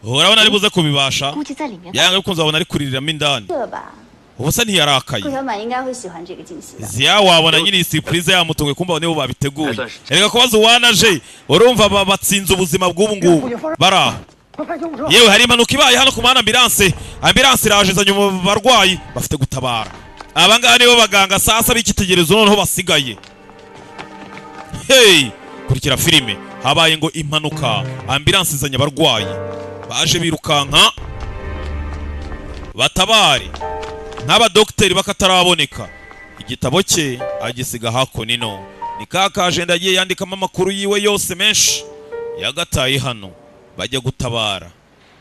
Urabona ari buze kubibasha. 估计在里面 Yanga bikunze wabona ari kuririramo indani. 这吧。 Ubu se ntiyarakaye? 顾小满应该会喜欢这个惊喜的。 Ziya wabona nyine iyi surprise yamutunguye, kumva nibo babiteguye. Erega kubaza uwanaje, urumva batsinze ubuzima bw'ubu ngubu bari aho. 快派救护车！ Yewe, hari impanuka ibaye hano ku muhanda, ambulance, ambulance iraje izanye barwayi bafite gutabara. Aba ngaba nibo baganga sasa b'icyitegererezo noneho basigaye. Hey, kurikira filime. Habaye ngo impanuka, ambulance izanye abarwayi, baje birukanka batabare nk'abadogiteri bakataraboneka. Igitabo cye agisiga hakuno, ni ka kajenda yagiye yandikamo amakuru yiwe yose menshi, yagataye hano. Bajya gutabara.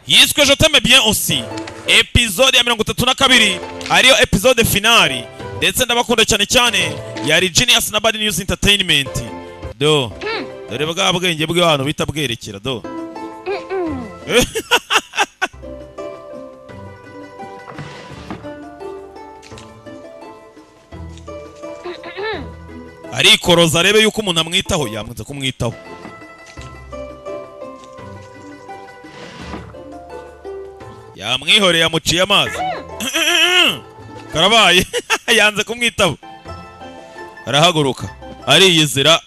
Yiswe Je t'aime bien aussi, episode ya 32, ariyo episode finale. Ndetse ndabakunda cyane cyane, yari Genius na Bad News Entertainment. Do dore bwa bwenge bw'abantu bita bwerekera do. Arikoroza arebe yuko umuntu amwitaho, yamwanze kumwitaho. Yamwihoreye, yamuciye amazi, karabaye, yanze kumwitaho. Arahaguruka ariyizira.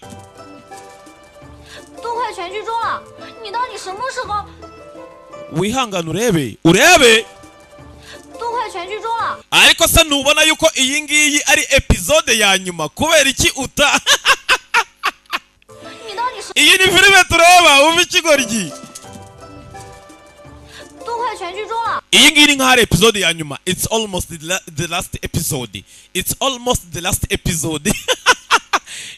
都快全剧终了，你到底什么时候？ Wihangane urebe, urebe. 都快全剧终了， Ariko se ntubona yuko iyi ngiyi ari episode ya nyuma? Kubera iki uta 你到底什 Iyi ni filime tureba, wumva ikigoryi. 都快全剧终了， Iyi ngiyi ni nk'aho ari episode ya nyuma. It's almost the last episode, it's almost the last episode.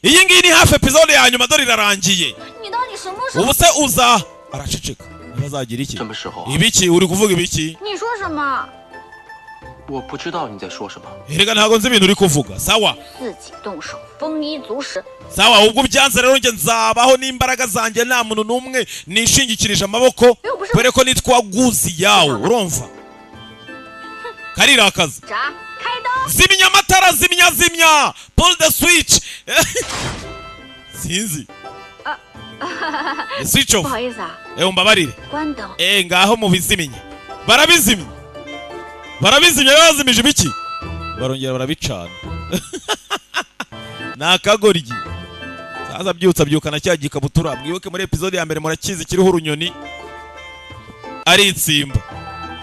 Iyi ngiyi ni hafi episode ya nyuma, dore irarangiye. 你到底什么时候 Ubu se uza? Araceceka ntibazagira iki. 什么时候啊？ Ibiki? Uri kuvuga ibiki? 你说什么？ 我不知道你在说什么。 Erega ntabwo nzi ibintu uri kuvuga. Sawa. 自己动手，丰衣足食。 Sawa, ubwo byanze rero njye nzabaho n'imbaraga zanjye, nta muntu n'umwe nishingikirije amaboko, kubera ko nitwa guzi yawe. Urumva karirakaza. 闸，开刀！ Zimya amatara, zimya, zimya, pull the switch. Sinzi, the switch 不 off. 好意思啊， Ewe, umbabarire. 关灯。 Eh, ngaho mubizimye. Barabizimye, barabizimye, bazimije ibiki, barongera barabicana. Ni akagoryi. Sasa byutsa, byukana cya gikabutura, mwibuke muri episode ya mbere, murakizi, kiriho urunyoni ari itsimba.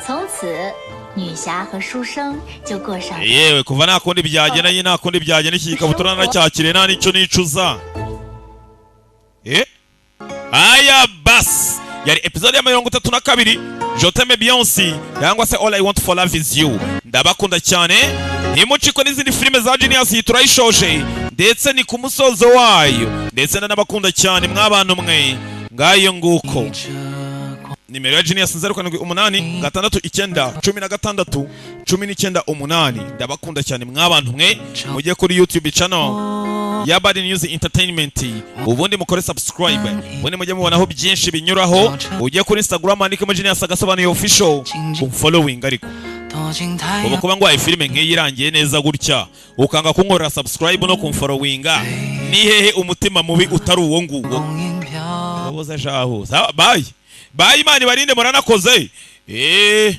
从此，女侠和书生就过上 Yewe, kuva nta kundi byagenda nyine, nta kundi byagenda, iki gikabutura naracyakiriye, nta n'icyo nicuza. Eh, aya basi yari episode ya 32, Je t'aime bien aussi, cyangwa se All I Want for Love is You. Ndabakunda cyane, ntimucikwe n'izindi filime za Genius. Iyi turayishoje, ndetse ni ku musozo wayo. Ndetse n'abakunda cyane mw'abantu mwe, ngayo nguko. Nimero ya Genius 0786 9 16 19 8. Ndabakunda cyane mw'abantu mwe. Mujye kuri YouTube channel ya Bad News Entertainment, ubundi mukore subscribe, ubundi mujye mubonaho byinshi binyuraho. Ujye kuri Instagram, andikemo Genius agasobanuye official, following. Ariko 躲进太 ubu 阳 kuba ngwaye filime nk'iyi irangiye neza gutya, ukanga kunkorera subscribe no kumfollowinga, ni hehe umutima mubi utari uwo nguwo? 影飘。 Ubuze shahu. Sawa, bye bye, Imana ibarinde, muranakoze eh.